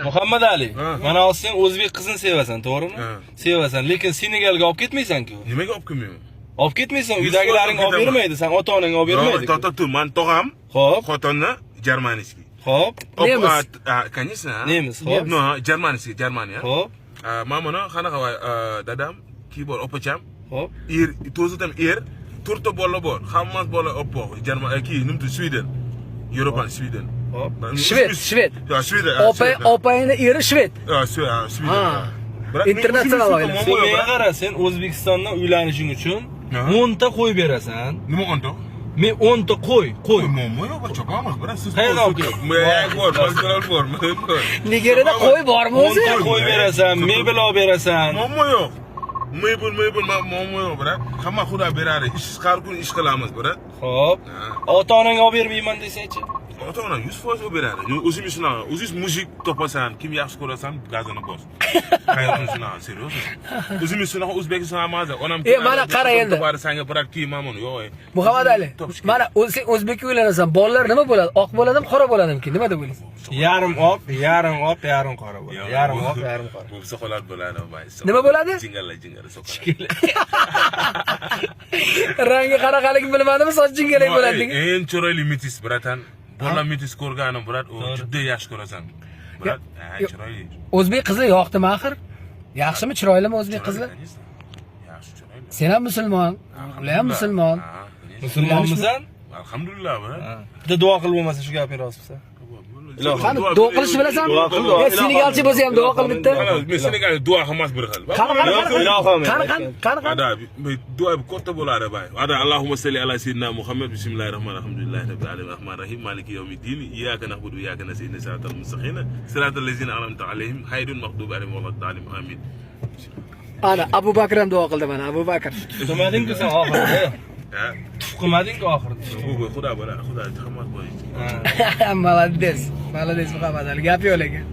Muhammad Ali, Ha. mana hozir sen o'zbek qizini sevasan, to'g'rimi? Ha. Sevasan, lekin Senegalga olib ketmaysan-ku. Nimaga olib kelmayman? Olib ketmaysan, Yuz uydagilaring foiz olib ketaman. bermaydi, san ota-onang olib bermaydi. To'xta tur, man tog'am Xo'p, xotini germanский. xo'p, Nemis. Конечно. Nemis, xo'p. No, germanский, Germaniya. Xo'p, Man buni qanaqa dadam, keyin bor opacham, xo'p. Er, to'g'risi er, to'rtta bola bor. Hammasi bola oppoq. German, keyin nima Sweden. Yevropa, Sweden. Xo'p. Shved, shved. Ya, Sweden. Opa, opangni eri shved. Ha, Sweden, Sweden. Ha. Biroq Internatsional oila. Sen menga qara, sen O'zbekistondan uylanishing uchun Ha. 10 ta qo'y berasan. Nima o'nta? Men 10 ta qo'y, qo'y. Muammo yo'q, chopamiz, biroq siz Qayerdan olib kelib? Bor, bor, bor, bor. Nigeriyada qo'y bormi 10 o'zi? ta qo'y berasan, mebel olib berasan. Muammo yo'q. Mebel, mebel, muammo yo'q, biroq. Hamma Xudo beradi. Ish har kun ish qilamiz, biroq. Xo'p. Ha. Ota-onang olib bermayman desangchi? Ota-onam 100% olib beradi. O'zing shunaqa, o'zingiz мужик topasan, kim yaxshi ko'rasan, gazini bos. Hayotim shunaqa, серьезно. O'zimiz shunaqa O'zbekiston emas. Onam E, mana qara endi. Topari sanga biroq kiyim uni, yo'q. Muhammad Ali, Topish kerak. mana sen o'zbekka uylanasan, bolalar nima bo'ladi? Oq bo'ladimi, qora bo'ladimi? Nima deb o'ylaysan? Yarim oq, yarim oq, yarim qora bo'ladi. Yarim oq, yarim qora. Bu soqollar bo'ladi, voy. Nima bo'ladi? Jingala, jingala soqollar. Rangi qanaqaligi bilmadimi, soch jingalak bo'ladi degan. Eng chiroyli метис, братан. Bola метис ko'rganim, брат, u juda yaxshi ko'rasan. Брат, ha, chiroyli. O'zbek qizi yoqdimi axir? Yaxshimi, chiroylimi o'zbek qizi? Конечно. Yaxshi, chiroyli. Sen ham musulmon, ular ham musulmon. Ha, конечно. Musulmonmisan? Alhamdulillah, брат. Bitta duo qilib bo'lmasa shu gaping rost bo'lsa. Ilohim. Qani duo qilishni bilasanmi? Duo qil, duo. E, senegalcha bo'lsa ham duo qil bitta. Mana men Senegal duo qilmas bir xil. Qani, qani, qani. Ilohim. Qani, qani, qani, qani. Ada, duo katta bo'ladi bay. Ada Allahumma salli ala sayyidina Muhammad. Bismillahir rohmanir rohim. Alhamdulillahi rabbil alamin arrahmanir rahim. Maliki yawmiddin. Iyyaka na'budu wa iyyaka nasta'in. Siratal mustaqim. Siratal ladzina an'amta alayhim ghayril maghdubi alayhim waladdallin. Amin. Ana Abu Bakr ham duo qildi mana, Abu Bakr. Qilmading-ku sen oxirida. Ha? Tuf qilmading-ku oxirida. Bu Xudo bo'ladi. Xudo hammasi bor. Ha. Молодец. Молодец Muhammad Ali. Gap yo'q lekin.